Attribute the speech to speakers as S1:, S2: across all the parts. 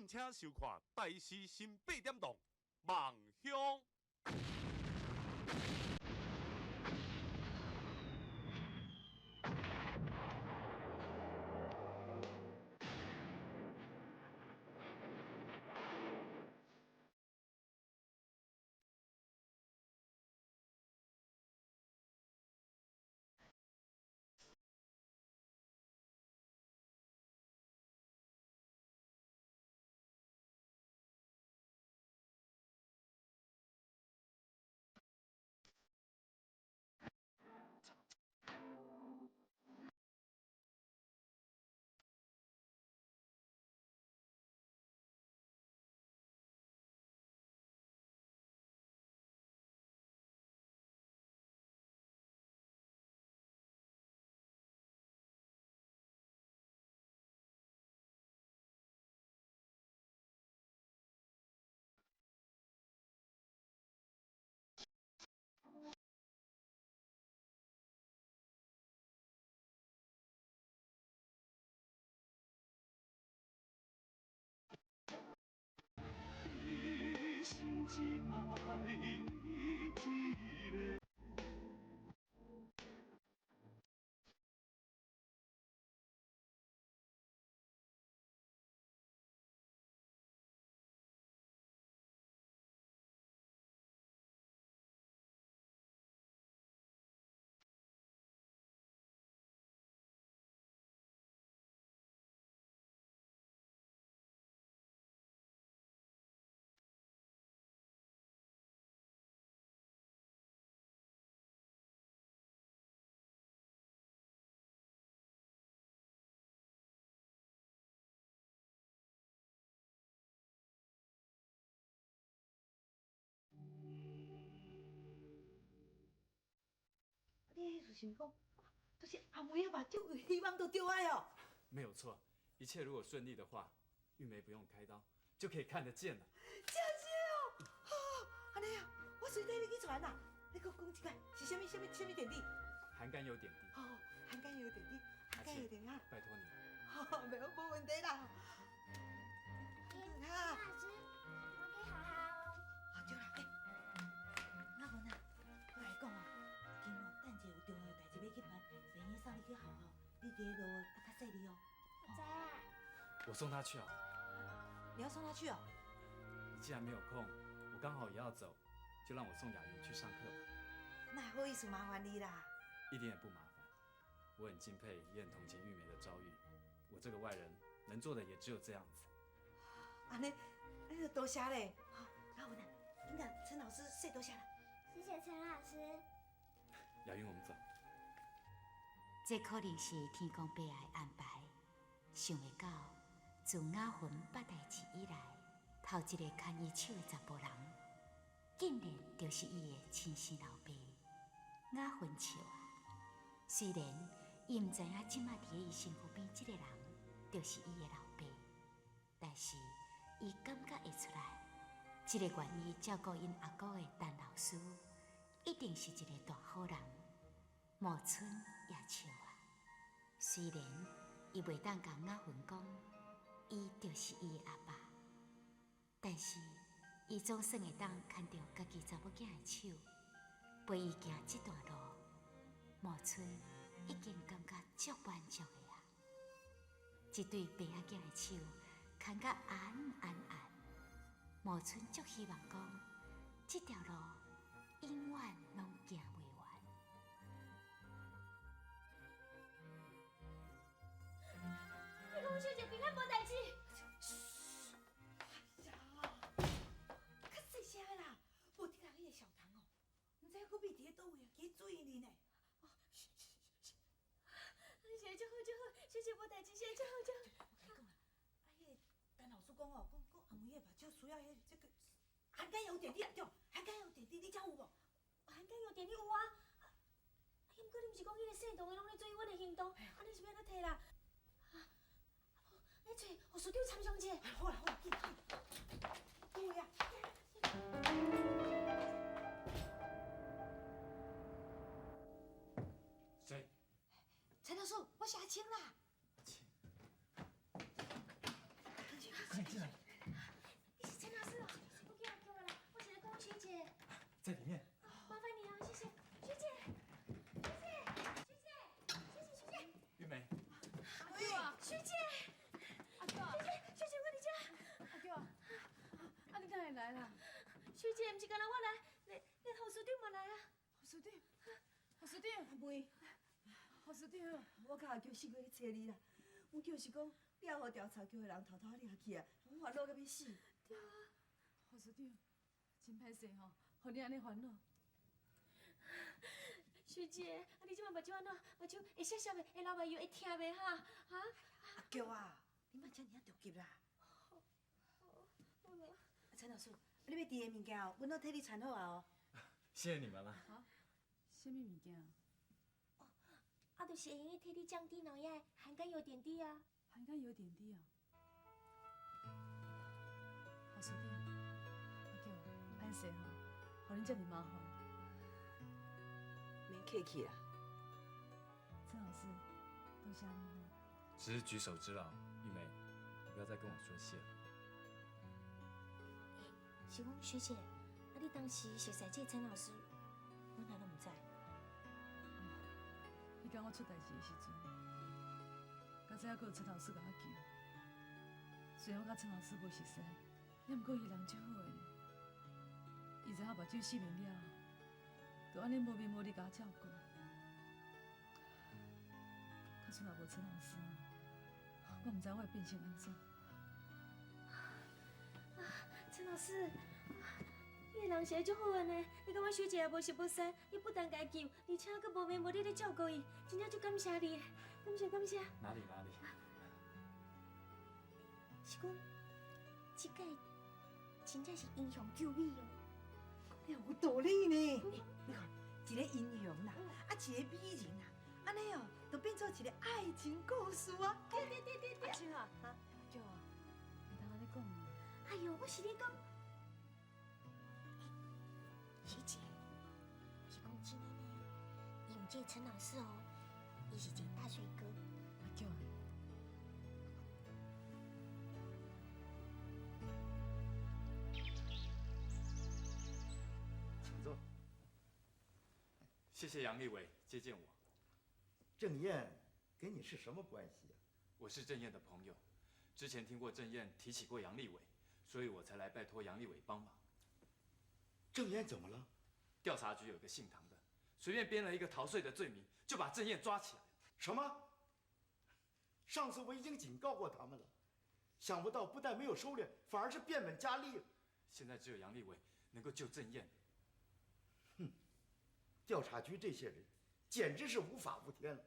S1: 请收看台视新八点档《梦乡》。
S2: 你意思是讲，就是阿梅的目睭有希望就对啊哟。
S3: 没有错，一切如果顺利的话，玉梅不用开刀就可以看得见了。
S2: 真是哦，好，按呢啊，我随带你去传啦。你阁讲一摆，是啥物啥物啥物点滴？
S3: 含甘油点滴。
S2: 哦，含甘油点滴，含甘油点滴啊。
S3: 拜托你。
S2: 好，没有无问题啦。
S4: 老师，我去学校哦。
S2: 啊对啦，欸，阿文啊，我来讲哦，今哦等下有重要代志欲去办，袂用送你去学校，你伫咧路爱较细腻哦。
S4: 我知啊。
S3: 我送他去哦。
S2: 你要送他去哦？
S3: 你既然没有空，我刚好也要走，就让我送雅云去上课吧。
S2: 哪好意思麻烦你啦？
S3: 一点也不麻烦，我很敬佩，也很同情玉梅的遭遇。我这个外人能做的也只有这样子。
S2: 按呢，按呢就多谢咧。好，阿文啊，紧共陈老师说多谢啦。
S4: 谢谢陈老师。
S3: 雅云，我们走。
S5: 这可能是天公伯的安排，想袂到自雅云捌代志以来，头一个牵伊手的查埔人，竟然就是伊的亲生老爸。雅云笑啊，虽然伊毋知影这马伫咧伊身躯边这个人就是伊的老爸，但是伊感觉会出来，这个愿意照顾𪜶阿姑的陈老师，一定是一个大好人。茂春也笑啊，虽然伊袂当共雅云讲，伊就是伊的阿爸，但是伊总算会当牵著家己查某囝的手，陪伊行这段路。茂春已经感觉足满足的啊！这对爸仔囝的手牵甲按按按，茂春足希望讲，这条路永远拢行袂完。
S4: 你讲小姐平安无代志。
S2: 嘘，哎呀，较细声啦，无听人彼个小唐哦，毋知阁秘伫咧佗位啊，加注意你呢。
S4: 哦，嘘嘘嘘，谢足好足好，小姐无代志，谢足好足好。
S2: 我共你讲啦，啊，彼个陈老师讲哦，讲讲阿梅的目睭需要彼这个含甘油点滴啊，对，含甘油点滴，你遮有无？
S4: 含甘油点滴有啊。啊，毋过你毋是讲彼个姓唐的拢咧注意阮的行动，按呢是欲按怎提啦？啊，无，你揣予处长参详一下。
S2: 好啦好啦，紧紧，对啊。
S3: 谁？
S2: 陈老师，我是阿青啦。
S3: 阿青，快进来。
S4: 学姐，毋是干焦我來，連護士長嘛來啊。
S6: 護士長，護士長，
S2: 阿妹，
S6: 護士長，
S2: 我佮阿嬌四月去揣你啦。阮就是講，你也予調查局的人偷偷掠去啊，阮煩惱甲欲死。
S4: 對啊，
S6: 護士長，真歹勢吼，予你按呢煩惱。
S4: 學姐，啊你這擺目睭按怎？目睭會澀澀的，會流目油，會疼袂哈？哈？
S2: 阿嬌啊，你莫遮爾仔著急啦。
S4: 好，好啦。
S2: 陳老師，你欲挃的物件哦，阮攏替你摻好啊哦。
S3: 謝謝你們啦。
S6: 啊？啥物物件？
S4: 哦，啊，就是會用得替你降低腦壓的含甘油點滴啊。
S6: 含甘油點滴啊。護士長，阿嬌，歹勢吼，予恁遮爾麻煩。
S2: 免客氣啦。
S6: 陳老師，多謝你吼。
S3: 只是舉手之勞，玉梅，你不要再跟我說謝了。
S4: 欸，是講學姐，啊你當時熟似這個陳老師，阮哪攏毋知？
S6: 哦，彼工我出代誌的時陣，才知影閣有陳老師共我救。雖然我佮陳老師無熟似，也毋過伊人足好的呢。伊知影目睭失明了，就按呢無面無裡共我照顧。假使若無陳老師，我毋知我會變成按怎。
S4: 啊，陳老師，你的人實在足好的呢。你佮阮學姐也無熟無似，你不但共伊救，而且閣無面無裡咧照顧伊，真正足感謝你的，感謝感謝。
S3: 哪裡哪裡。
S4: 是講，這擺真正是英雄救美哦。
S2: 講了有道理呢。你看，一个英雄啦，啊，一个美人啊，按呢哦，就變做一個愛情故事啊。
S4: 對對對對對。
S6: 阿秋啊，阿嬌啊，毋通按呢講。
S4: 哎喲，我是咧講，學姐，我是講真的呢。因為這個陳老師哦，伊是一個大帥哥。
S6: 阿嬌啊。
S7: 請坐。
S3: 謝謝楊立偉接見我。
S7: 鄭燕跟你是什麼關係啊？
S3: 我是鄭燕的朋友，之前聽過鄭燕提起過楊立偉，所以我才來拜託楊立偉幫忙。
S7: 鄭燕怎麼了？
S3: 調查局有個姓唐的，隨便編了一個逃稅的罪名，就把鄭燕抓起來了。
S7: 什麼？上次我已經警告過他們了，想不到不但沒有收斂，反而是變本加厲。
S3: 現在只有楊立偉能夠救鄭燕。
S7: 哼，調查局這些人簡直是無法無天了。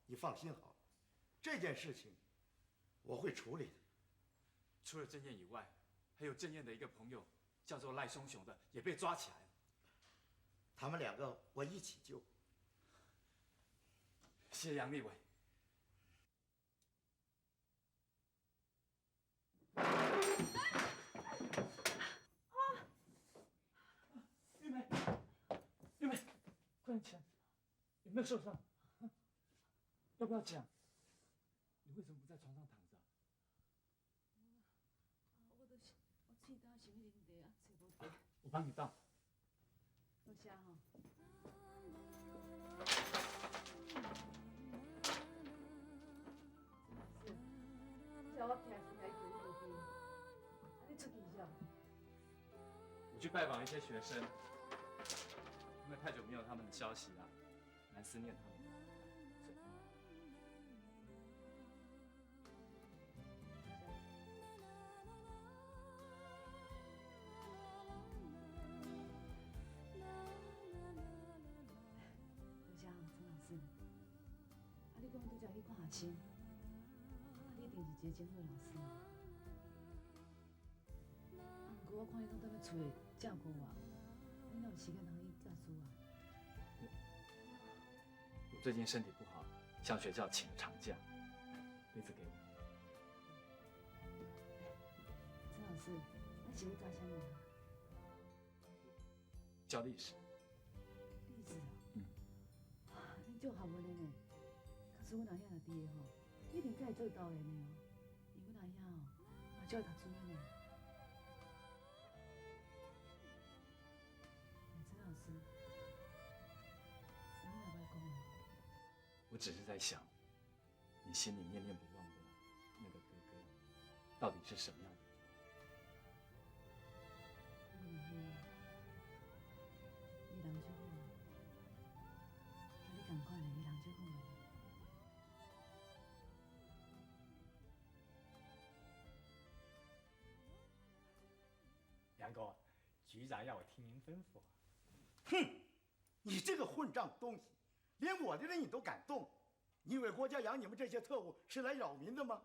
S7: 你放心好了，這件事情我會處理的。
S3: 除了鄭燕以外，還有鄭燕的一個朋友叫做賴松雄的也被抓起來了。
S7: 他們兩個我一起救。
S3: 謝謝楊立偉。玉梅，玉梅，快點起來！有沒有受傷？要不要講？你為什麼不在床上躺着？
S6: 我就是我喙焦想欲啉茶啊，揣無茶。
S3: 我幫你倒。
S6: 多謝吼。陳老師，叫我徛起來求你無對，啊你出去啥？
S3: 我去拜訪一些學生，因為太久沒有他們的消息了，蠻思念他們的。
S6: 多謝陳老師。啊，你講拄才去看學生，啊，你一定是一個真好的老師。啊，毋過我看你攏踮咧厝內照顧我，你哪有時間通去教書啊？
S3: 我最近身體不好，向學校請了長假。杯子給我。
S6: 陳老師，你是咧教啥物啊？
S3: 教歷史。
S6: 歷史啊？
S3: 嗯。
S6: 啊，你足學問的呢。假使阮阿兄若佇的吼，一定佮伊做導演的哦。因為阮阿兄哦，嘛足愛讀書的呢。陳老師，你若欲講啊？
S3: 我只是在想，你心裡念念不忘的那個哥哥，到底是什麼樣的人？
S6: 阮阿兄
S8: 杨哥，局长要我听您吩咐。
S7: 哼，你这个混账东西，连我的人你都敢动！你以为国家养你们这些特务是来扰民的吗？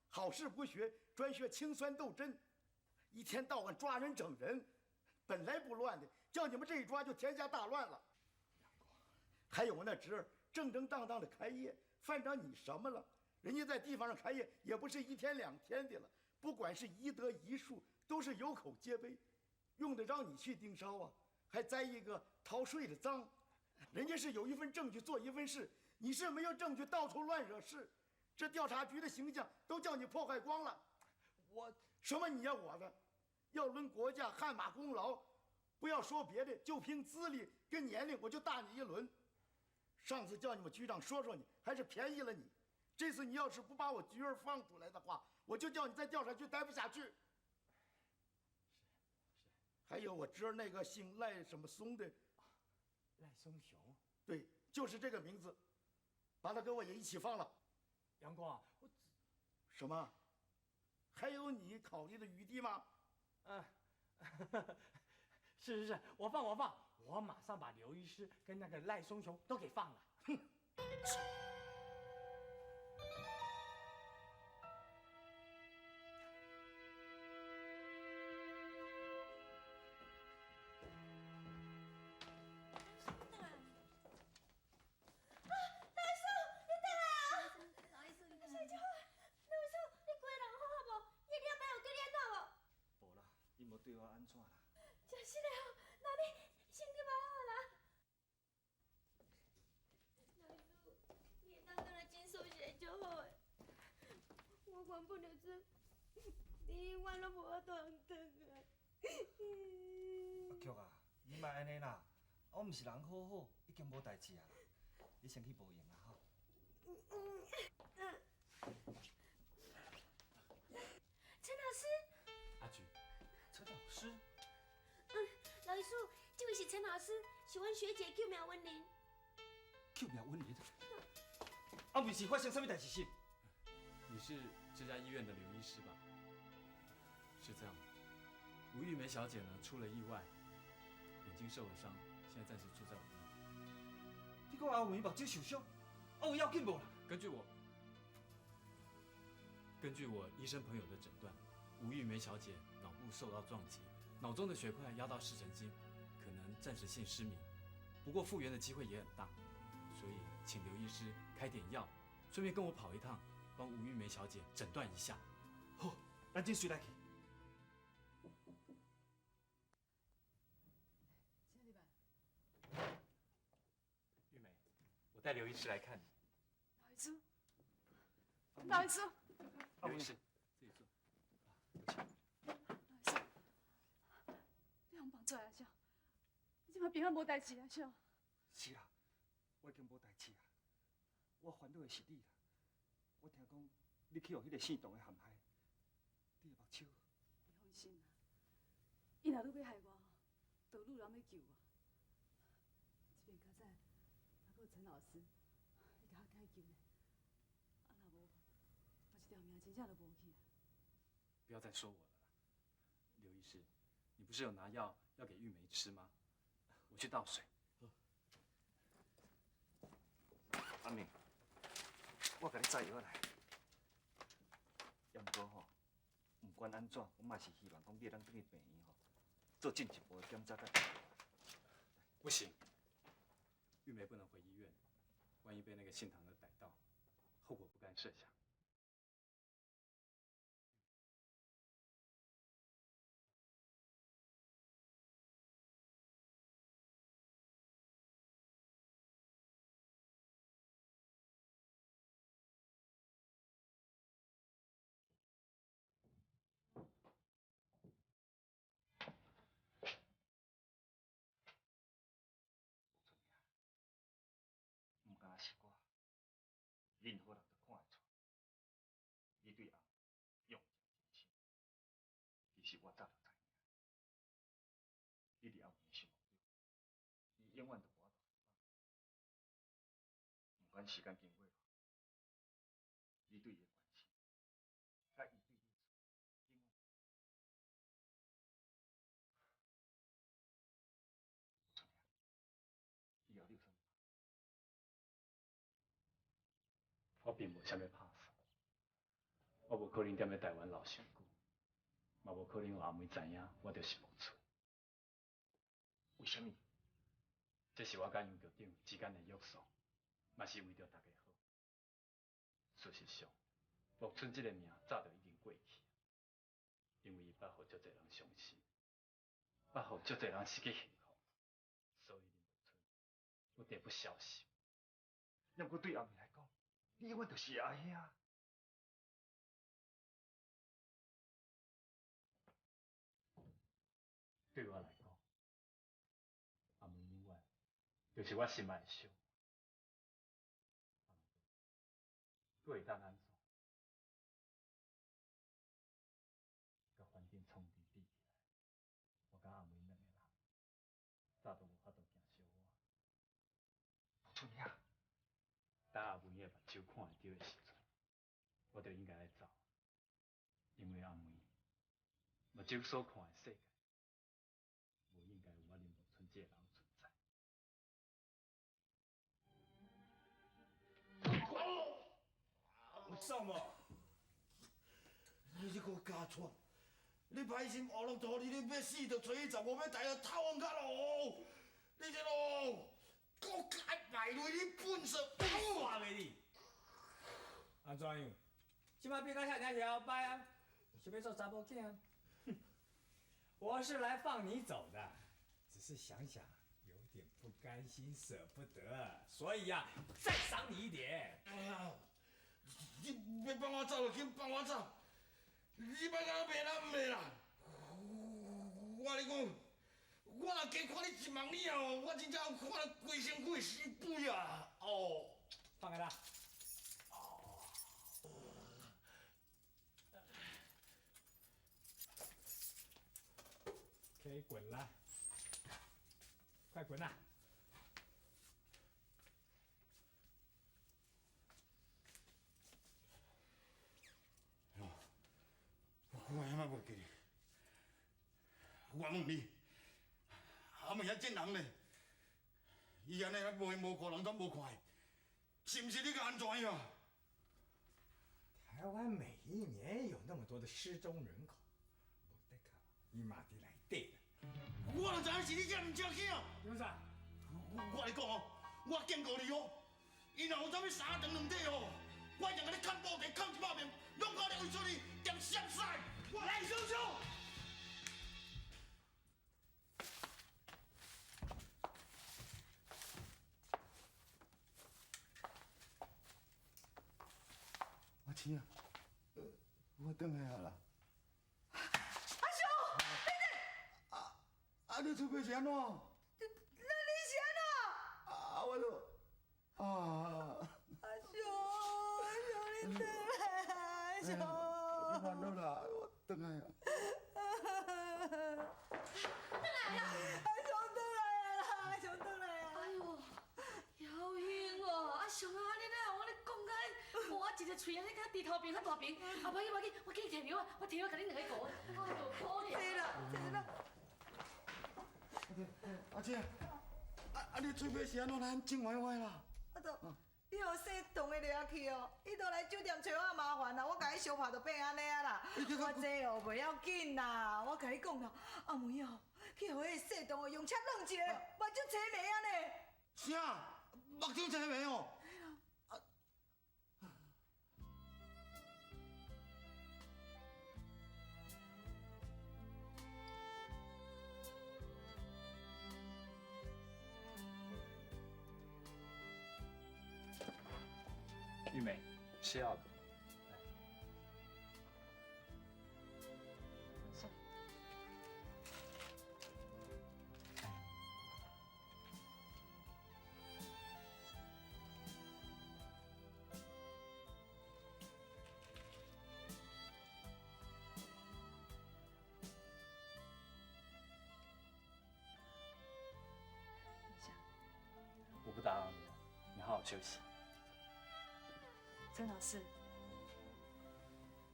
S7: 好事不学，专学清酸斗争，一天到晚抓人整人，本来不乱的，叫你们这一抓就天下大乱了。还有我那侄儿，正正当当的开业，犯着你什么了？人家在地方上开业也不是一天两天的了，不管是医德医术，都是有口皆碑，用得着你去盯梢啊？还栽一个逃税的赃，人家是有一份证据做一份事，你是没有证据到处乱惹事，这调查局的形象都叫你破坏光了。
S8: 我
S7: 什么你呀我的，要论国家汗马功劳，不要说别的，就凭资历跟年龄，我就大你一轮。上次叫你们局长说说你，还是便宜了你。这次你要是不把我菊儿放出来的话，我就叫你在调查局待不下去。还有我侄儿那个姓赖什么松的，
S8: 赖松雄，
S7: 对，就是这个名字，把他跟我也一起放了。
S8: 杨工啊，我
S7: 什么？还有你考虑的余地吗？
S8: 嗯，是是是，我放我放，我马上把刘医师跟那个赖松雄都给放了。
S7: 哼。
S3: 对我按怎啦？
S4: 真实的哦，那你身体嘛好啦。老师，你会当转来诊所是会足好的。我原本就知，你永远拢无法度通转来。
S3: 阿菊啊，你莫按呢啦，我毋是人好好，已经无代志啊啦。你先去无闲啦吼。
S4: 陈老师。
S3: 阿菊。陈老师，
S4: 老医师，这位是陈老师，是阮学姐救命恩人。
S3: 救命恩人？啊，毋是发生啥物代志是？
S9: 你是这家医院的刘医师吧？是这样，吴玉梅小姐呢出了意外，眼睛受了伤，现在暂时住在我们那。
S3: 你讲阿梅目睭受伤，啊有要紧无啦？
S9: 根据我医生朋友的诊断，吴玉梅小姐脑部受到撞击，脑中的血块压到视神经，可能暂时性失明，不过复原的机会也很大，所以请刘医师开点药，顺便跟我跑一趟，帮吴玉梅小姐诊断一下。
S3: 好，咱这随来去。
S6: 请入来。
S9: 玉梅，我带刘医师来看你。
S6: 老医师，老医师，
S9: 刘医师，自己坐。
S6: 老医师，你予放出来啊？少，你这摆平安无代志啊？少。
S3: 是啦，我已经无代志啊。我烦恼的是你啦。我听讲你去予彼个姓董的陷害，你的目睭。
S6: 你放心啦，伊若愈欲害我，就愈有人欲救我。这边较早，还阁有陈老师，伊共我解救呢。啊，若无，我这条命真正就无去啊。
S9: 不要再说我了啦，刘医师，你不是有拿药要给玉梅吃吗？我去倒水。
S3: 阿明，我共你载药来。也毋过吼，毋管按怎，我嘛是希望讲你会当转去病院吼，做进一步的检查佮治疗。
S9: 不行，玉梅不能回医院，万一被那个姓唐的逮到，后果不堪设想。
S3: 毋干焦是我，任何人都看会出，你对阿用情真深。其实我早就知影，你伫阿文的心目中，伊永远都无法度放。毋管时间经过偌久，你对伊的关心，佮伊对你的错，永远。
S9: 并无啥物拍算，我无可能踮咧台湾留伤久，嘛无可能予阿梅知影我就是木村。
S3: 为啥物？
S9: 这是我佮杨局长之间的约束，嘛是为著大家好。事实上，木村这个名早就已经过去，因为伊捌予足济人伤心，捌予足济人失去幸福，所以林木村不得不消失。
S3: 不过对阿梅来讲，你永远就是阿兄。
S9: 对我来讲，阿梅永远就是我心爱的小妹。阁会当按怎？佮环境创治比起来，我佮阿梅两个人早都无法度行相活。
S3: 木村兄，
S9: 当阿梅的目睭看会著的时阵，我就应该爱走，因为阿梅目睭所看的世界，无应该有我林木村这个人存在。
S8: 有爽无？
S7: 你这个家串，你歹心学落土里，你欲死就揣去15米台的透风卡咯！你这咯，国家败类，你笨死！
S8: 煞袂你？按怎样？这摆变到遐尔摇摆啊？想欲做查某囝？哼，我是来放你走的，只是想想有点不甘心，舍不得，所以呀，再赏你一点。
S7: 哎呀，你欲放我走就紧放我走，你莫甲我骂人骂啦！我跟你讲，我若加看你一望以后，我真正有看了规身躯会死鬼啊！哦，
S8: 放开他。可以滚了，快滚啦！
S7: 我遐嘛无记哩，我问你，阿妹遐贱人咧，伊按呢无缘无故人拢无看的，是毋是你共按怎样？
S8: 台湾每一年有那么多的失踪人口，无的卡，伊嘛伫内底啦。
S7: 我就知影是你这毋正经。
S8: 有啥？
S7: 我跟你讲哦，我警告你哦，伊若有啥物三长两短哦，我一定共你砍布地砍100遍，拢靠你为出你点闪屎。
S8: 赖叔叔。
S7: 阿青啊，我转来啊啦。
S2: 阿叔，你这……
S7: 啊，你出去是按怎？
S2: 那你是按怎？
S7: 啊，我就啊。
S2: 阿叔，阿叔，你转来啊，阿叔。
S7: 你烦恼啦，我转来啊。
S4: 转来啊！
S2: 阿叔转来啊啦，阿叔转来啊！
S4: 哎呦，晓兴哦，阿叔啊，你哪我咧讲甲，我一个喙安尼较猪头柄较大柄，啊，无要紧，无要紧，我去提尿啊，我提尿共恁两个讲，哎呦，可怜。
S2: 提啦，提啦。
S7: 阿姐，啊你喙皮是按怎来种歪歪啦？
S2: 啊，都，你予细同的掠去哦，伊都来酒店找我麻烦啦，我共伊相拍就变按呢啊啦。我这哦袂要紧啦，我共你讲啦，阿梅哦，去予彼个细同学用车撞一个，目睭青眉啊呢。
S7: 啥？目睭青眉哦？
S9: 玉梅，吃药了。来，
S6: 是。等一下。
S9: 我不打扰你了，你好好休息。
S6: 陈老师，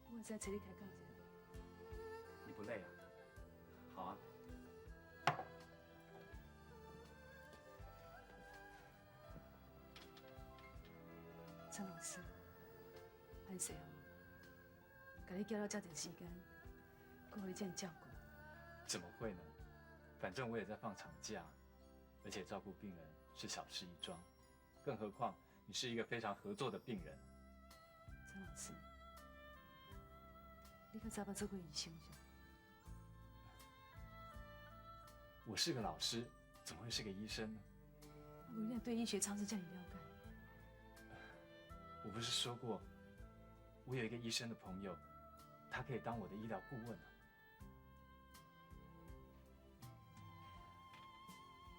S6: 我会使找你开讲一下。
S9: 你不累啊？好啊。
S6: 陈老师，歹势哦，共你叫了遮濟時間，閣予你這樣照顧。
S9: 怎麼會呢？反正我也在放長假，而且照顧病人是小事一樁，更何況你是一個非常合作的病人。
S6: 陳老師，你較早捌做過醫生是？
S9: 我是個老師，怎麼會是個醫生呢？
S6: 我你對醫學常識這麼了解。
S9: 我不是說過，我有一個醫生的朋友，他可以當我的醫療顧問啊。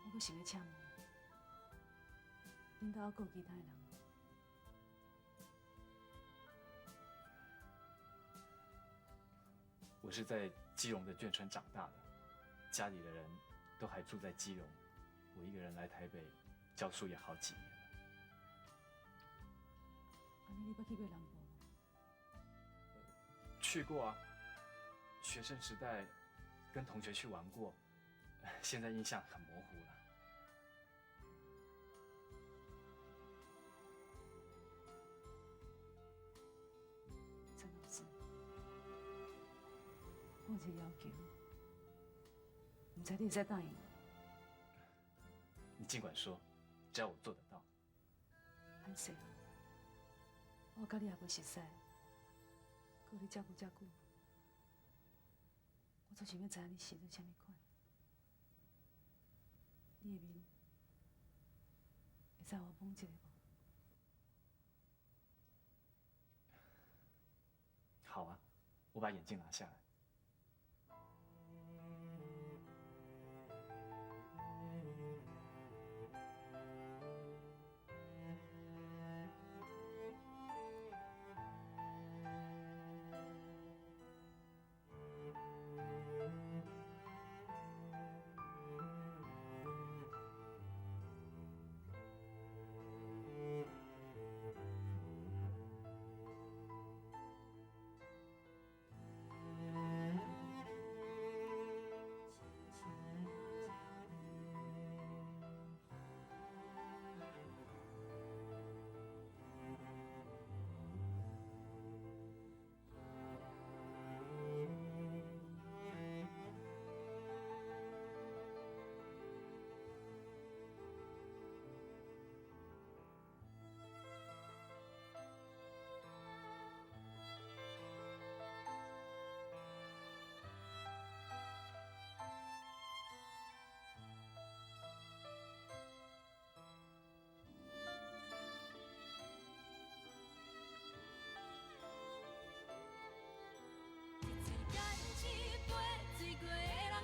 S6: 我閣想欲請問，恁兜還閣有其他的人？
S9: 我是在基隆的眷村長大的，家裡的人都還住在基隆，我一個人來台北教書也好幾年了。
S6: 按呢，你捌去過南部無？
S9: 去過啊，學生時代跟同學去玩過，現在印象很模糊了。
S6: 陳老師，我有一個要求，毋知你會使答應無？
S9: 你盡管說，只要我做得到。
S6: 歹勢，我佮你也無熟似，閣予你照顧遮久，我足想欲知影你是做啥物款。你的面會使予我摸一下無？
S9: 好啊，我把眼鏡拿下來。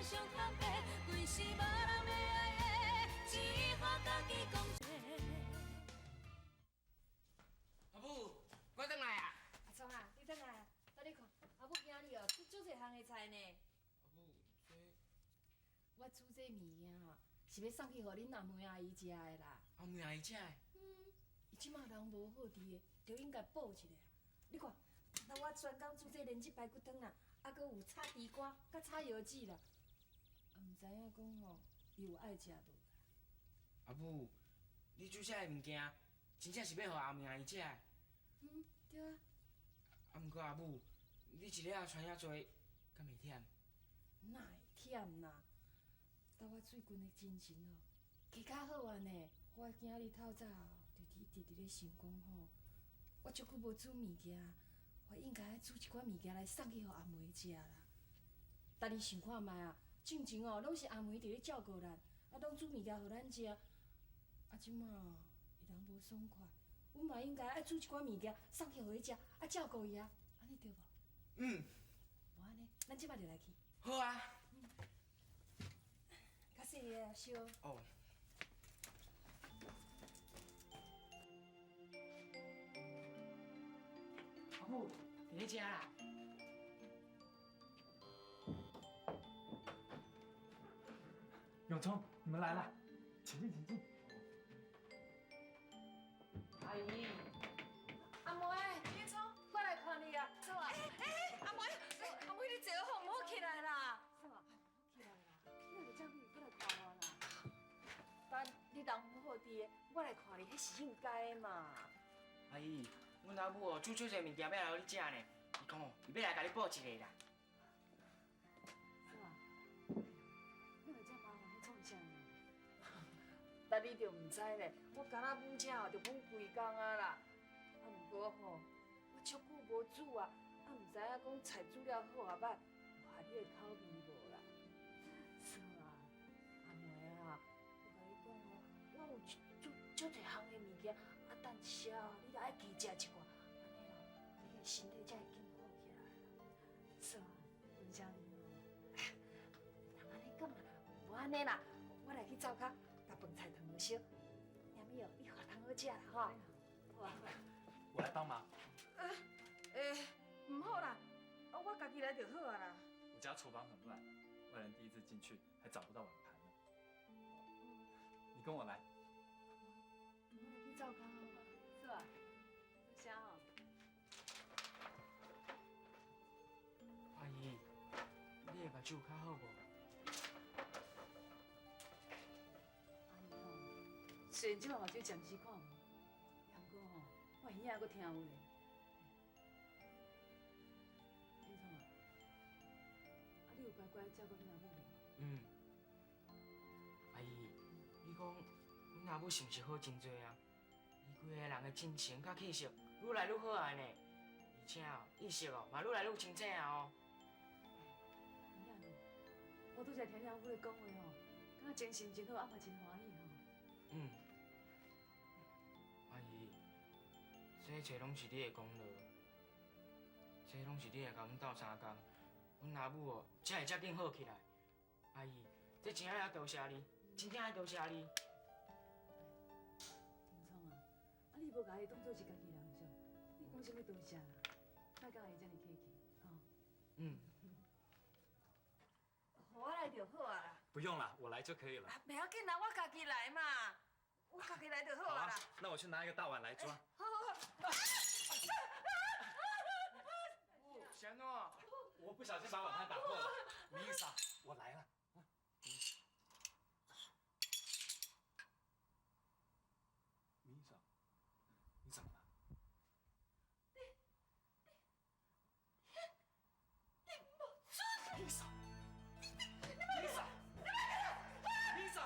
S10: 上坦白，规世别人欲爱的，只好家己讲。
S11: 阿母，我转来啊！
S4: 阿聪啊，你转来啊！来你看，阿母今日哦煮足济项的菜呢。
S11: 阿母，这
S12: 我煮这物件吼，是欲送去予恁阿梅阿姨食的啦。
S11: 阿梅阿姨食的？
S12: 嗯，伊这马人无好佇的，著应该补一下。你看，那我专工煮这莲子排骨汤啦，啊，阁有炒地瓜、佮炒药子啦。毋知影讲吼，伊有爱食无啦？
S11: 阿母，你煮这个物件，真正是欲予阿梅阿姨食的？
S12: 嗯，对啊。
S11: 啊，毋过阿母，你一日仔传遐济，敢袂忝？
S12: 哪会忝啦？但我最近的精神哦，加较好啊呢。我今日透早哦，就一直伫咧想讲吼，我足久无煮物件，我应该爱煮一寡物件来送去予阿梅食啦。但你想看觅啊？进前哦，攏是阿梅伫咧照顾咱，啊，攏煮物件予咱食。啊，這馬伊人無爽快，阮嘛應該愛煮一寡物件送去予伊食，啊，照顧伊啊，按呢對無？
S11: 嗯。
S12: 無按呢，咱這擺就來去。
S11: 好啊。
S12: 較細个啊，燒。
S11: 哦。阿母，佇咧遮啦。
S9: 永聰，你們來了，請進，請進。
S12: 阿姨，阿妹，永聰，我來看你啊，走啊！
S2: 欸，阿妹，阿妹，你坐好，毋好起來啦。
S12: 走啊，起來啦，你若這樣，你來看我啦。但你人毋好佇的，我來看你，彼是應該的嘛。
S11: 阿姨，阮老母哦煮足濟物件欲來予你食呢。伊講哦，伊欲來共你報一下啦。
S6: 是啊，你來遮麻煩，你創啥呢？但你就毋知咧，我敢若母請哦，就母規工啊啦。啊，毋過吼，我足久無煮啊，啊，毋知影講菜煮了好抑歹，有合你的口味無啦？是啊，阿妹啊，我共你講哦，我有煮足濟項的物件，啊，等一下哦，你著愛加食一寡，按呢哦，你的身體才會緊好起來啦。是啊，多謝你哦。人按呢講啦，無按呢啦，我來去灶跤，共飯菜燙予燒。阿妹哦，你予通好食啦吼。好啊。
S9: 我來幫忙。
S2: 毋好啦，我家己來就好啊啦。
S9: 我家廚房很亂，外人第一次進去還找不到碗盤呢。你跟我來。
S6: 我來去灶跤好嗎？是吧？多謝哦。
S11: 阿姨，你的目睭較好無？
S6: 阿姨哦，雖然這擺目睭暫時看無，毋過吼，我耳仔閣聽有咧。天聰啊，啊你有乖乖照顧恁阿母無？
S11: 嗯。阿姨，你講阮阿母是毋是好真濟啊？伊規个人的精神佮氣色愈來愈好啊呢，而且哦，意識哦嘛愈來愈清醒啊哦。
S6: 有影呢，我拄才聽你阿母咧講話吼，感覺精神真好，啊嘛真歡喜吼。
S11: 嗯。阿姨，這一切攏是你的功勞，這攏是你來共阮鬥相共，阮阿母哦才會遮緊好起來。阿姨，這真愛多謝你，真正愛多謝你。
S6: 天聰啊，啊你無共伊當做是家己人啥？你講啥物多謝啦？莫共伊遮爾客氣，吼。
S11: 嗯。
S2: 予我來就好啊啦。
S9: 不用了，我來就可以了。
S2: 袂要緊啦，我家己來嘛，我家己來就好啊啦。
S9: 那我去拿一個大碗來裝。
S2: 好好好。
S11: 是按怎？
S9: 我不小心把碗盤打破了，明姨嫂，我來了。明姨嫂，你怎麼了？
S2: 你無准！
S9: 明姨嫂，明姨嫂，明姨嫂！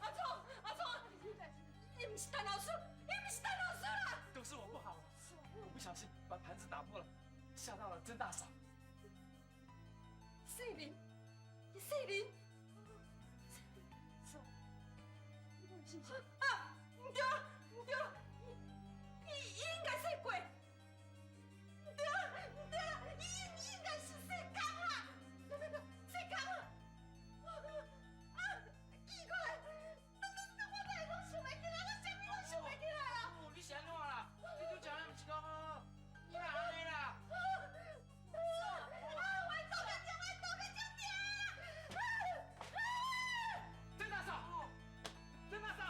S2: 阿聰，阿聰，伊毋是陳老師，伊毋是陳老師啦！
S9: 都是我不好，我不小心把盤子打破了，嚇到了曾大嫂。
S2: 世林，世林，
S6: 嫂，你講是啥？
S2: 啊，毋對，毋對，伊應該說過，毋對，毋對，伊應該是姓江啦，對對對，姓江啊！啊，奇怪，我哪會攏想袂起來，我啥物攏想袂起來啊！
S11: 你是按怎啦？你拄才毋是講好，你哪按呢啦？
S2: 啊！我倒個酒，我倒個酒店啊！
S9: 曾大嫂，曾大嫂，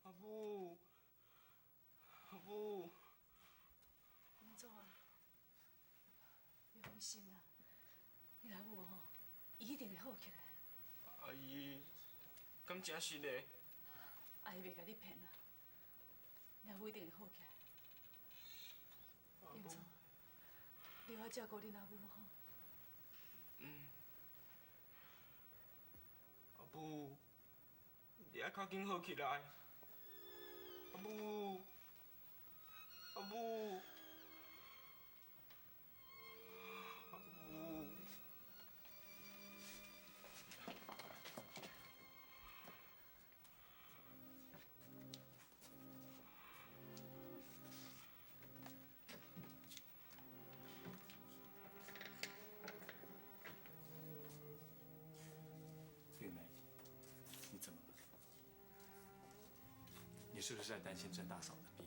S11: 阿母，阿母，
S6: 安怎啊？你放心啦，你老母吼，伊一定會好起來。
S11: 阿姨，敢真實的？
S6: 阿姨袂共你騙啦，你老母一定會好起來。英聰，你好照顧恁阿母吼。
S11: 嗯。阿母，你愛較緊好起來。阿母，阿母，阿母。
S9: 玉梅，你怎麼了？你是不是在擔心曾大嫂的病？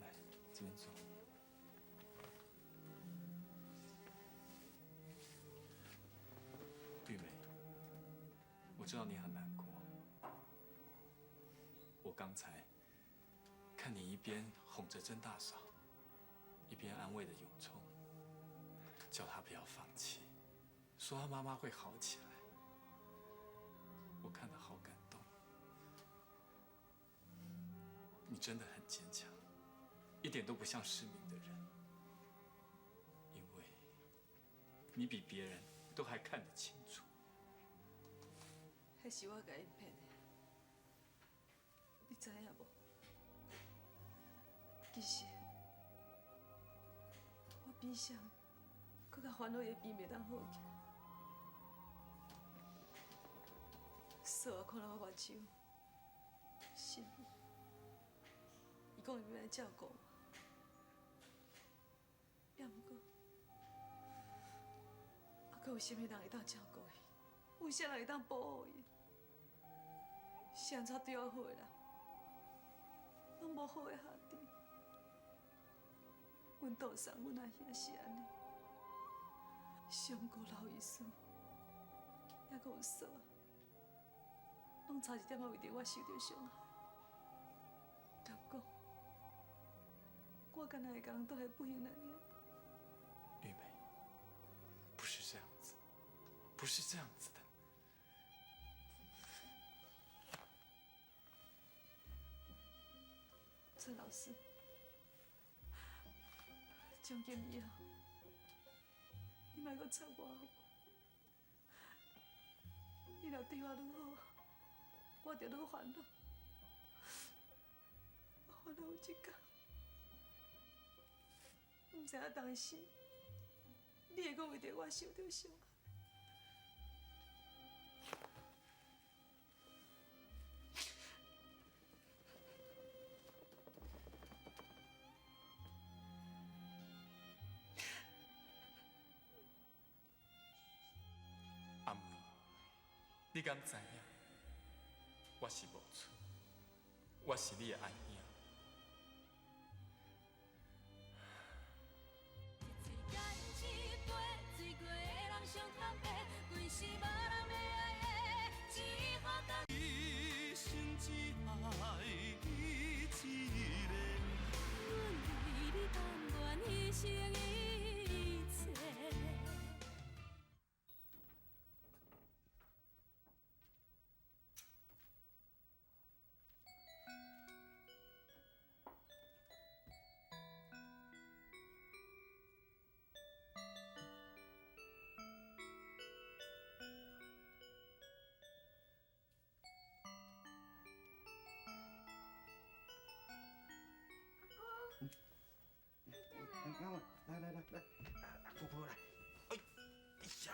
S9: 來，這邊坐。玉梅，我知道你很難過。我剛才看你一邊哄着曾大嫂，一邊安慰着永聰，叫他不要放棄，说他妈妈会好起来，我看得好感动。你真的很坚强，一点都不像失明的人，因为你比别人都还看得清楚。
S6: 彼是我共𪜶骗的，你知影无？其实我比谁阁较烦恼伊的病袂当好起来。嫂仔看到我目睭，心，伊讲伊欲来照顾我，也毋过，啊，阁有啥物人会当照顾伊？有啥人会当保护伊？是按怎对我好的人，拢无好的下场。阮杜送阮阿兄是按呢，上古老医师，犹阁有嫂仔，拢差一点仔为著我受著伤害。敢讲，我敢若会共人蹛彼不幸内面？
S9: 玉梅，不是这样子，不是这样子的。
S6: 陈老师，从今以后，你莫阁插我好无？你若对我愈好，我就愈烦恼。我烦恼有一天，毋知影当时，你会阁为著我受著伤害。
S9: 阿梅，你敢知影？我是无错，我是你的阿兄。
S1: 一生只爱你一个。
S10: 阮为你甘愿牺牲一切。
S7: 来来来来，阿姑婆来，哎，呀，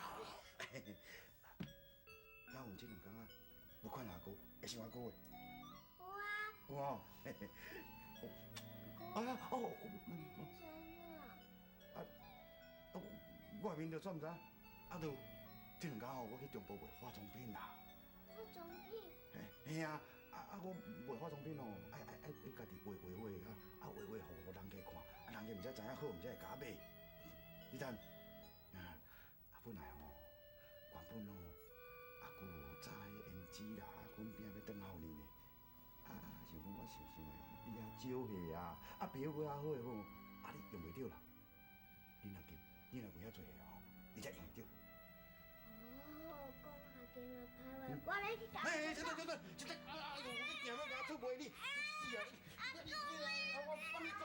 S7: 嘉文这两工啊，无看阿姑，会想阿姑的？
S13: 有啊。
S7: 有哦。啊哦，啊，我的面就煞毋知，啊，就这两工吼，我去中部卖化妆品啦。
S13: 化妆品？
S7: 嘿啊，啊我卖化妆品吼，爱爱爱爱家己画画画，啊啊画画，予人家看，啊人家毋才知影好，毋才会共我买。你等，啊本来吼，原本吼，阿舅早彼胭脂啦、粉饼欲转予你呢，啊想讲我想想的，你遐少岁啊，啊皮肤阁较好的吼，啊你用袂著啦。你若紧，你若袂遐济岁吼，你才用会著。
S13: 哦，讲下今嘛歹话，我来去共。
S7: 哎，等等等等，这这啊啊！我定欲共出卖你，你死啊！你你我帮你抓。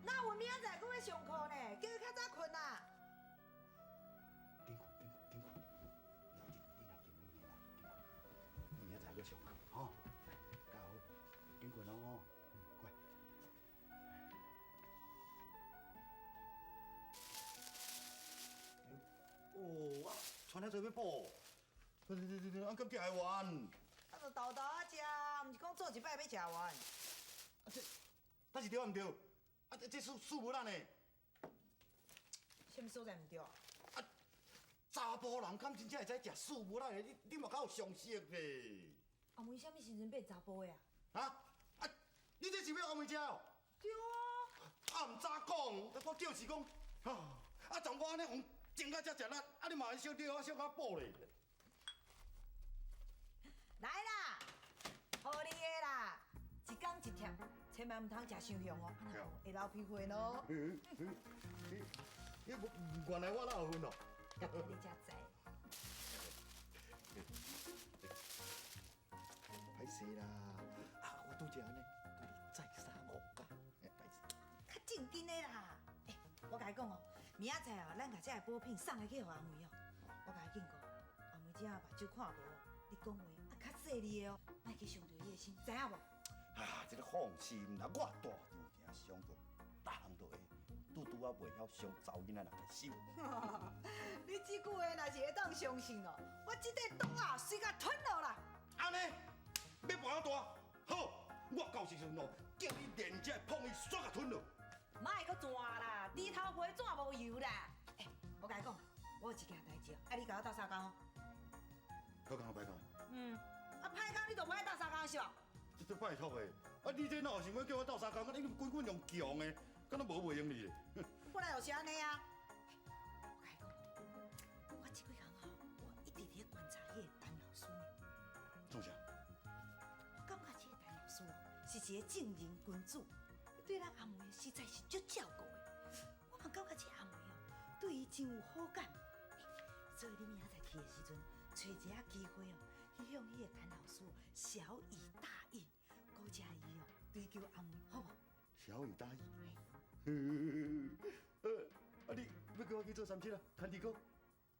S2: 那阮明仔载阁欲上课呢，叫伊较早睏啦。
S7: 紧睏，紧睏，紧睏。你若紧，你啦，紧睏。明仔载阁上课，吼，来，加好，紧睏哦，吼，乖。哦，啊，传遐济欲补，对对对对，啊，敢寄会完？
S2: 啊，就沓沓仔食，毋是讲做一摆欲食完。
S7: 啊这，这是对毋对？啊，这这数无咱的。
S2: 啥物所在毋对？
S7: 啊，查埔人敢真正会知食四无咱的？你嘛较有常识咧。
S2: 阿梅啥物时阵变查埔的啊？
S7: 啊？啊，你这是欲阿梅食哦？
S2: 对啊。
S7: 啊，毋早讲，我就是讲，啊，啊，从我按呢予煎到遮食力，啊，你嘛小对我小可补咧。
S2: 来啦，予你的啦，一工一忝，千万毋通食伤凶哦，会流鼻血咯。
S14: 原來我哪有份哦？
S2: 你才知。
S14: 歹勢啦，啊，我拄才按呢，對你再三誤解，歹勢。
S2: 較正經的啦。欸，我共你講哦，明仔載哦，咱共這个補品送來去予阿梅哦。我共你警告，阿梅這目睭看無，你講話啊較細膩的哦，莫去傷著伊的心，知影無？
S14: 啊，這个放心啦，我大張定傷著，逐項都會，拄拄仔袂曉傷查某囡仔人的心。
S2: 你這句話若是會當相信哦，我這塊刀仔隨共吞落啦。
S14: 按呢，欲跋遐大？好，我到時陣哦，叫你連這碰伊煞共吞落。
S2: 莫閣轉啦，豬頭皮轉無油啦。欸，我共你講，我有一件代誌，愛你共我鬥相共哦。
S14: 好工歹工？
S2: 嗯，啊歹工你就無愛鬥相共是無？
S14: 這拜託的，啊你這哪有想欲叫我鬥相共？你根本用強的，敢若無袂用你咧。
S2: 本來就是按呢啊。我共你講，我這幾工吼，我一直佇咧觀察彼个陳老師呢。
S14: 創啥？
S2: 我感覺這个陳老師哦，是一个正人君子，對咱阿梅實在是足照顧的。我嘛感覺這阿梅哦，對伊真有好感。所以你明仔載去的時陣，揣一下機會哦，去向彼个陳老師曉以大義，鼓勵伊哦，追求阿梅，好無？
S14: 曉以大義。啊你欲叫我去做三七啊？牽豬哥？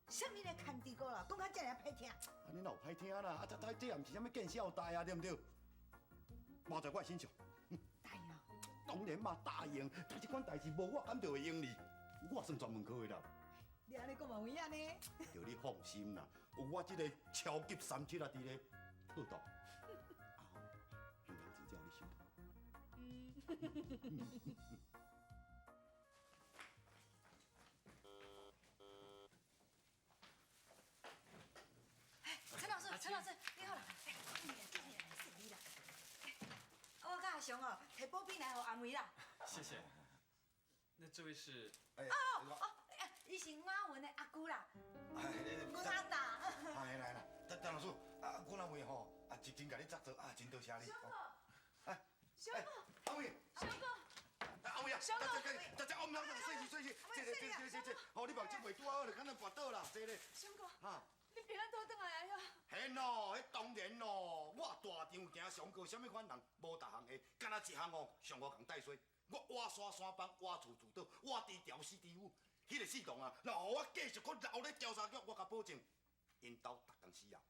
S2: 啥物咧牽豬哥啦？講甲遮爾歹聽。
S14: 啊你哪有歹聽啦？啊這這也毋是啥物見笑代啊，對毋對？包在我身上。
S2: 答應啊？
S14: 當然嘛，答應。但這款代誌無我敢就會用你，我算專門科的啦。
S2: 你按呢講嘛有影呢？
S14: 著你放心啦，有我這個超級三七仔佇咧，妥當。啊，平常真正你收到。
S2: 嗯。陳老師，陳老師，你好啦！哎，謝你啦。我佮阿雄哦，提補品來予阿梅啦。
S9: 謝謝。那這位是？
S2: 哦哦，伊是雅文的阿姑啦。阮阿達。
S14: 哎，來來，陳老師，啊，阮阿梅吼，啊，真真共你合作，啊，真多謝你。
S6: 小哥。
S14: 哎。
S6: 小哥。
S14: 阿梅。
S6: 小哥。
S14: 阿梅啊，
S6: 小哥。
S14: 這這，我毋通，細心細心，這個這這這這，吼，你目睭袂拄好，就可能跋倒啦，這個。
S6: 小哥。
S14: 哈。
S6: 你平安倒轉來啊？
S14: 嘿喏，彼當然咯，我大張行上過啥物款人，無逐項會，敢若一項哦，上予共帶衰。我挖山山崩，挖厝厝倒，挖豬條死豬母。彼个死黨啊，若予我繼續閣留咧調查局，我共保證，𪜶兜逐工死啊！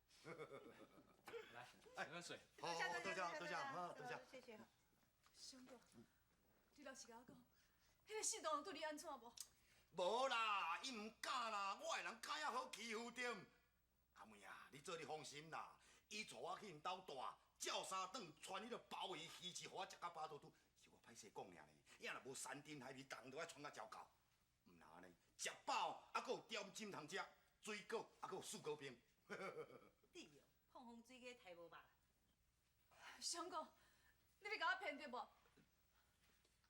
S9: 來，喝水。
S14: 好，多謝，多謝，好，多謝。
S2: 謝謝。
S6: 尚哥，你老實共我講，彼个死黨對你按怎無？
S14: 無啦，伊毋敢啦，我的人敢遐好欺負著。阿妹啊，你做你放心啦，伊帶我去𪜶兜住，照三頓傳彼个鮑魚魚翅，予我食甲飽肚肚，是我歹勢講爾呢。伊若無山珍海味，逐項都愛傳甲食夠。毋若按呢，食飽啊，閣有點心通食，水果啊，閣有雪糕冰。
S2: 你哦，碰風水雞刣無肉。
S6: 尚哥，你欲共我騙對無？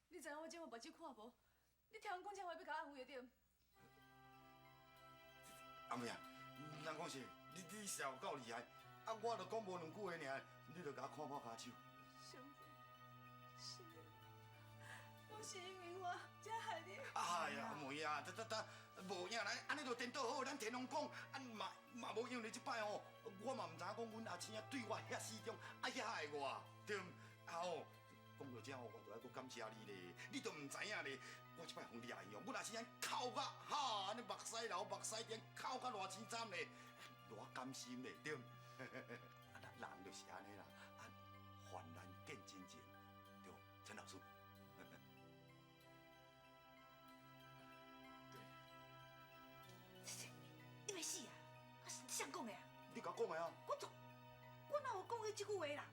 S6: 你知影我這馬目睭看無？你聽人講這話欲共我安慰就對。
S14: 阿妹啊，人講是，你實有夠厲害，啊，我就講無兩句話爾，你就共我看破跤手。
S6: 尚哥，是的，攏是因為我才害你。
S14: 哎呀，阿妹啊，這這這無影啦，按呢就顛倒好，咱天龍講，啊嘛嘛無用你這擺吼，我嘛毋知影講阮阿星仔對我遐死忠，啊遐愛我，對毋？啊吼，講到這吼，我就愛閣感謝你咧，你都毋知影咧，我這擺予掠去哦，阮阿星仔哭甲哈，按呢目屎流目屎滴，哭甲偌凄慘咧，偌甘心咧，對毋？啊，人就是按呢啦，啊，患難見真情，對無，陳老師。
S2: 對。你欲死啊！啊，是誰講的啊？
S14: 你共我講的啊？
S2: 我怎，我哪有講彼這句話啦？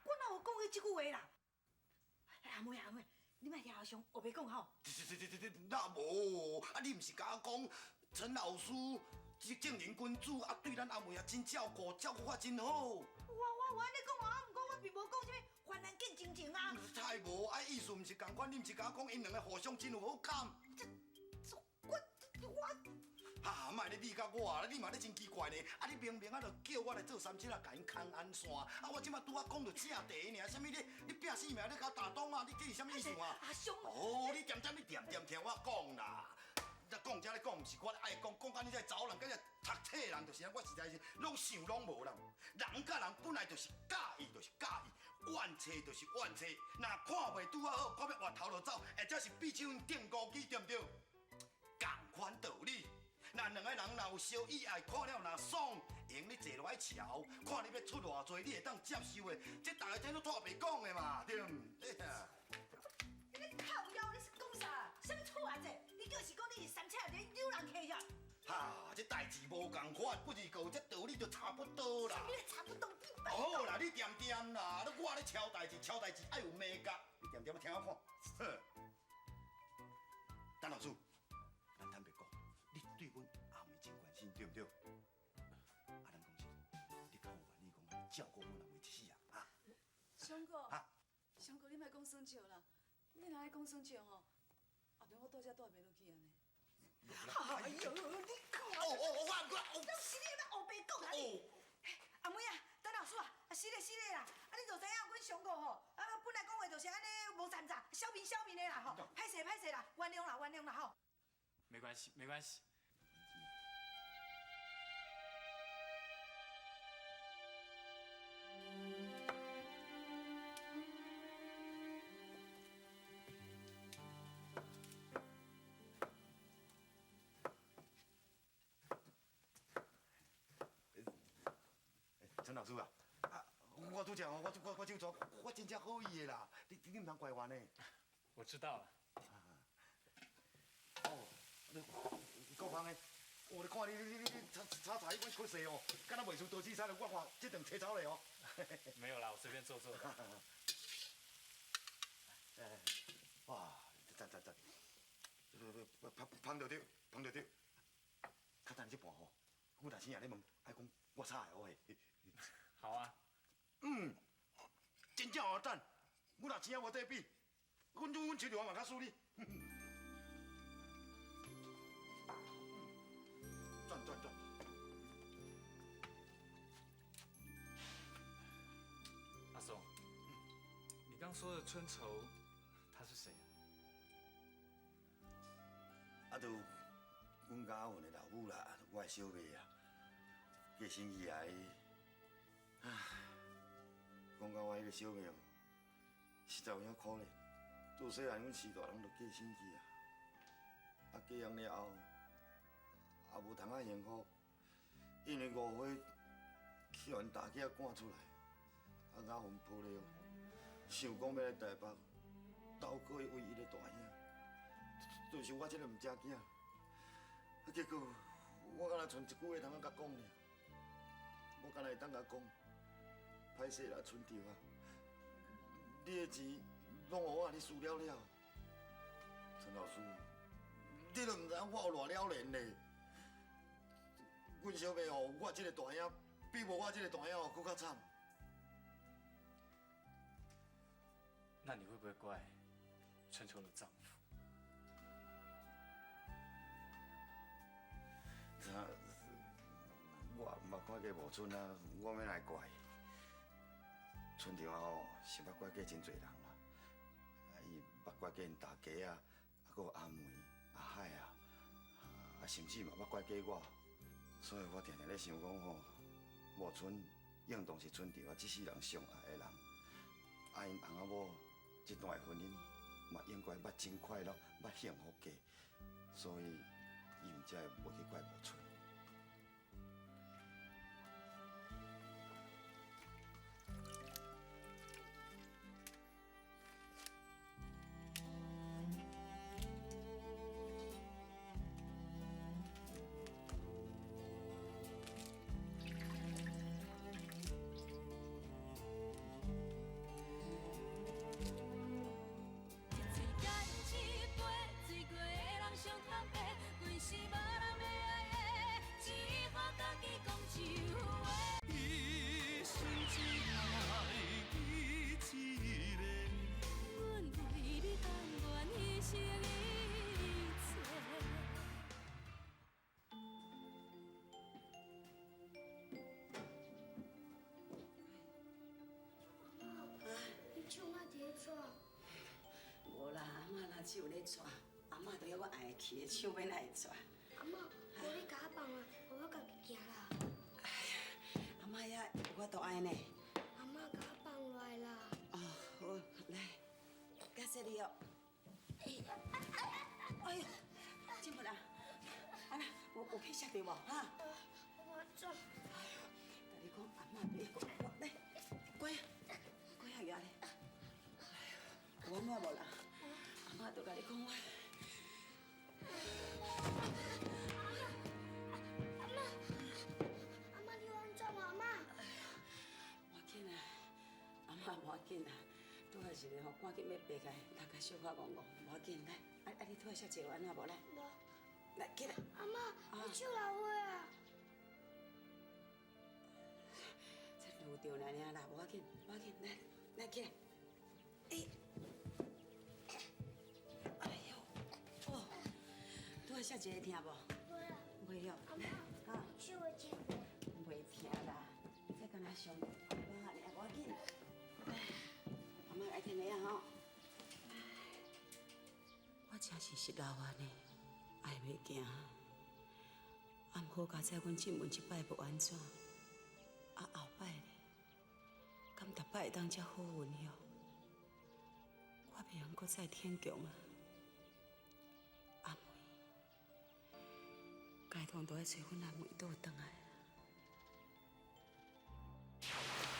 S2: 我哪有講彼這句話啦？阿妹阿妹，你莫聽阿雄烏白講吼。
S14: 這這這這這哪無？啊，你毋是共我講陳老師這正人君子，啊，對咱阿妹也真照顧，照顧我真好。
S2: 我我按呢講啊，毋過我並無講啥物患難見真情啊。
S14: 太無啊，意思毋是仝款，你毋是共我講𪜶兩个互相真有好感。
S2: 這，我我。
S14: 哈，莫咧理甲我啦，你嘛咧真奇怪呢。啊，你明明啊就叫我来做三七仔，共𪜶牵安线。啊，我这马拄仔讲著正题尔，啥物你你拼死命咧共我打挡啊？你这是啥物意思啊？
S2: 阿兄，
S14: 哦，你恬恬你恬恬听我讲啦。你讲这咧讲，毋是我爱讲，讲到你这查某人，佮这读册人，就是我实在是拢想拢无啦。人佮人本来就是佮意，就是佮意，怨气就是怨气。若看袂拄仔好，看欲越头就走，或者是闭手定孤机，对毋对？仝款道理。若两个人若有相意爱，看了若爽，会用你坐落来瞧，看你欲出偌济，你会当接受的，这逐个天都煞白讲的嘛，对毋？
S2: 你靠腰，你是讲啥？啥物厝啊这？你就是讲你是三七仔咧扭人客遐？
S14: 哈，这代志无仝款，不二个这道理就差不多啦。
S2: 啥物差不多？
S14: 好啦，你恬恬啦，你我咧敲代志，敲代志爱有眉角，你恬恬听我看。好，陈老师，咱坦白讲，你对阮阿梅真关心，对毋对？啊，咱讲实，你敢有愿意讲照顾阮阿梅一世人啊？
S6: 翔哥，
S14: 啊
S6: 翔哥，你莫讲耍笑啦！你若爱讲耍笑吼，后壁我住遮住袂落去按呢。
S2: 哎呦，你看！
S14: 哦哦哦，我我
S2: 哦，拢是你咧乌白讲啊你！阿妹啊，陈老师啊，啊是咧是咧啦，啊你就知影阮上哥吼，啊本来讲话就是按呢无掺杂，小面小面的啦吼，歹势歹势啦，原谅啦原谅啦吼。
S9: 没关系，没关系。
S14: 陈老师啊，啊，我拄则吼，我我手抓，我真正好意的啦，你毋通怪我呢。
S9: 我知道了。
S14: 哦，你国芳的，我咧看你你你你炒炒菜迄款出势哦，敢若袂输刀子菜，我看这顿切走咧哦。
S9: 没有啦，我随便做做的。
S14: 哎，哇，赞赞赞！芳芳就对，芳就对。较等这盘吼，阮若生也咧问，爱讲我炒的好势。
S9: 好啊。
S14: 嗯，真正好赞，阮若钱也无得比，阮阮亲像嘛较输你。赞赞赞！
S9: 阿松，你刚说的春愁，他是谁啊？
S14: 啊，就阮家阿云的老母啦，我的小妹啊，过身去啊，唉，讲到我彼个小妹哦，实在有影可怜。自细汉，阮四大人就过身去啊，啊过养了后，也无通啊幸福，因为误会去予𪜶大囝赶出来，啊阿云抱了，想讲欲来台北斗过伊唯一的大兄，就是我这个毋正囝。啊结果我敢若賰一句话通啊共讲尔，我敢若会当共讲，歹势啦，春潮啊，你的钱拢予我按呢输了了，陈老师，你都毋知影我有偌了然咧。阮小妹哦，我这个大兄比无我这个大兄哦，阁较惨。
S9: 那你会不会怪春秋的丈夫？
S14: 我毋捌看过无春啊，我欲来怪？春潮啊吼，是捌怪过真济人啦。啊，伊捌怪过𪜶大家啊，啊，阁有阿梅、阿海啊，啊，甚至嘛捌怪过我。所以我定定咧想讲吼，无春应当是春潮啊，这世人上爱的人。啊，𪜶翁仔某这段的婚姻嘛，应该捌真快乐、捌幸福过，所以伊毋才会袂去怪无春。
S10: 一嘴干一杯，醉过的人上坦白，规世别人的爱的。
S15: 手咧掣，阿嬤都犹阁爱去的手欲哪会掣？
S13: 阿嬤，无你共我放啊，予我家己行啦。
S15: 阿嬤遐有法度爱呢。
S13: 阿嬤共我放落来啦。
S15: 哦，好，来，较细腻哦。哎呦，进文啊，啊那有去摔著无？哈？
S13: 我做。
S15: 哎呦，共你讲，阿嬤袂讲，来，乖啊，乖啊，牙咧。哎呦，有按怎无啦？阿嬤都共你讲我。
S13: 阿嬤，阿嬤，你有按怎无？阿嬤。
S15: 无要紧啊，阿嬤无要紧啦。拄仔一个吼，赶紧欲爬起来，头壳小可戆戆，无要紧。来，啊啊，你拄仔摔一个有按怎无？来，
S13: 无。
S15: 来，起来。
S13: 阿嬤，你手流血啊！
S15: 这撸著尔尔啦，无要紧，无要紧，来，来起来。哎，哎呦，哦，拄仔摔一个疼无？
S13: 袂啊。
S15: 袂哦。
S13: 阿嬤，你手会痛无？
S15: 袂疼啦，这敢若伤淡薄仔尔，无要紧。阿嬤来听你啊吼。我真是失落啊呢，爱袂行。啊，毋好佳哉，阮进门这摆无按怎，啊后摆咧，敢逐摆会当遮好运哟？我袂用阁再天强啊！阿梅，该当都爱揣阮阿梅倒转来。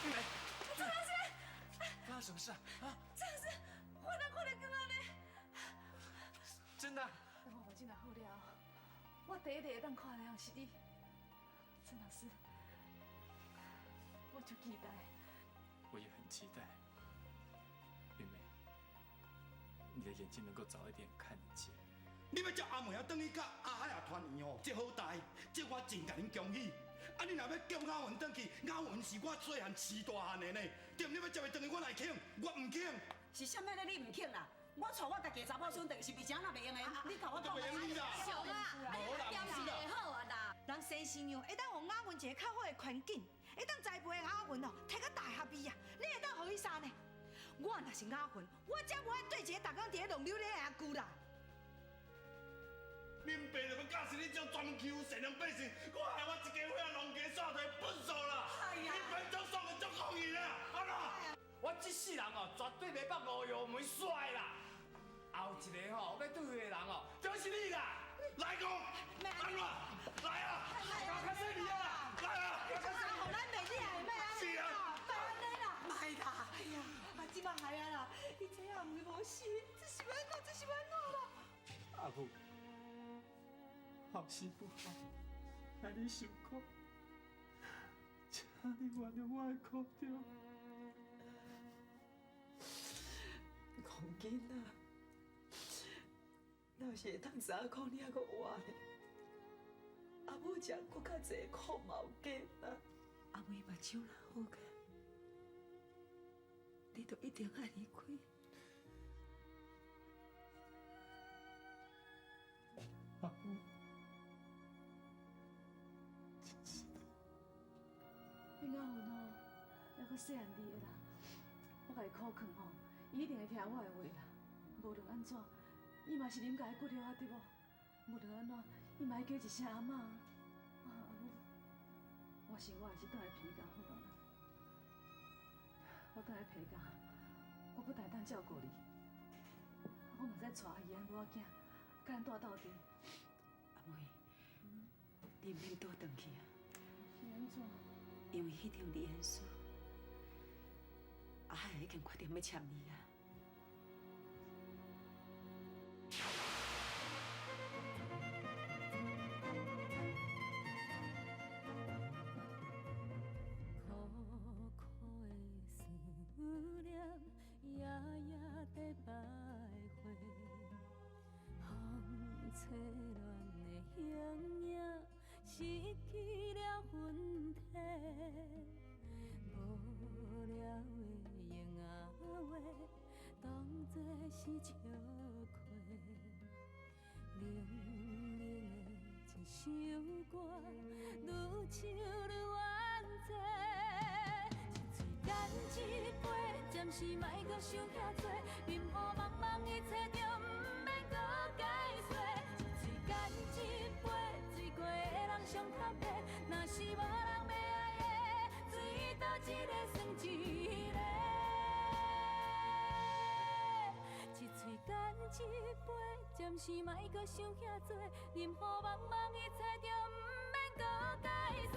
S9: 玉梅，
S6: 陈老师，
S9: 发生什么事啊？啊！
S6: 陈老师，我哪看得见安呢？
S9: 真的？
S6: 等我目睭若好了，我第一个会当看的人是你，陈老师，我足期待。
S9: 我也很期待，玉梅，你的眼睛能够早一点看得见。
S14: 你欲接阿梅仔转去佮阿海仔团圆吼，这好代，这我真共恁恭喜。啊，你若欲叫雅文转去，雅文是我细汉饲大汉的呢，对毋？你欲接伊转去，我哪会肯？我毋肯。
S15: 是啥物咧？你毋肯啦？我娶我家己的查某孙转去，是为啥那袂用的？你共我讲。
S14: 袂用你啦。
S4: 俗啊，
S14: 无啦，毋是啦。
S4: 好啊啦。
S2: 人生新娘会当予雅文一个较好的环境，会当栽培雅文哦，摕到大学毕业，你会当予伊啥呢？我若是雅文，我才无爱对一个逐工伫咧弄溜咧阿舅啦。
S14: 恁爸就欲教死你这种专求善良百姓，我害我一家伙仔农家煞提粪扫啦！你别总爽的足公义啦，安怎？
S8: 我这世人哦，绝对袂放吴玉梅煞啦。后一个吼欲对付的人哦，就是你啦！
S14: 来讲，安怎？来啊！
S8: 搞较细腻啊！
S14: 来啊！
S2: 搞较细腻，咱袂你啊，莫安
S14: 尼啦，
S2: 莫按呢啦，莫啦！哎呀，啊，这摆害啊啦，你知影毋是无死，这是欲按怎？这是欲按怎啦？
S9: 阿母，好死不好，害你受苦，请你原谅我的苦衷。
S15: 戆囡仔，若是会当知影讲你犹阁活咧，阿母食阁较济苦嘛有假啦。阿妹目睭若好起，你就一定爱离开。
S9: 阿母，真是的。
S6: 彼雅文哦，犹阁细汉字的啦，我共伊苦劝吼，伊一定会听我的话啦。无论按怎，伊嘛是林家的骨肉啊，对无？无论按怎，伊嘛爱叫一声阿嬤。啊，阿母，我想我还是转来皮家好啊啦。我转来皮家，我不但会当照顾你，我嘛使带阿姨仔某仔囝，佮咱住斗阵。
S15: 阿妹，你毋免倒转去啊。
S6: 是按怎？
S15: 因为彼场离婚书，阿海已经决定欲签你啊。
S10: 苦苦的思念，夜夜在徘徊，风吹乱的形影，失去了魂体。无聊的闲仔话，当作是笑亏。冷冷的一首歌，愈唱愈怨嗟。一喙干一杯，暂时莫阁想遐济，面雾茫茫，一切就毋一个算一个。一喙干一杯，暂时莫阁想遐济，任雨茫茫，一切就毋免阁解释。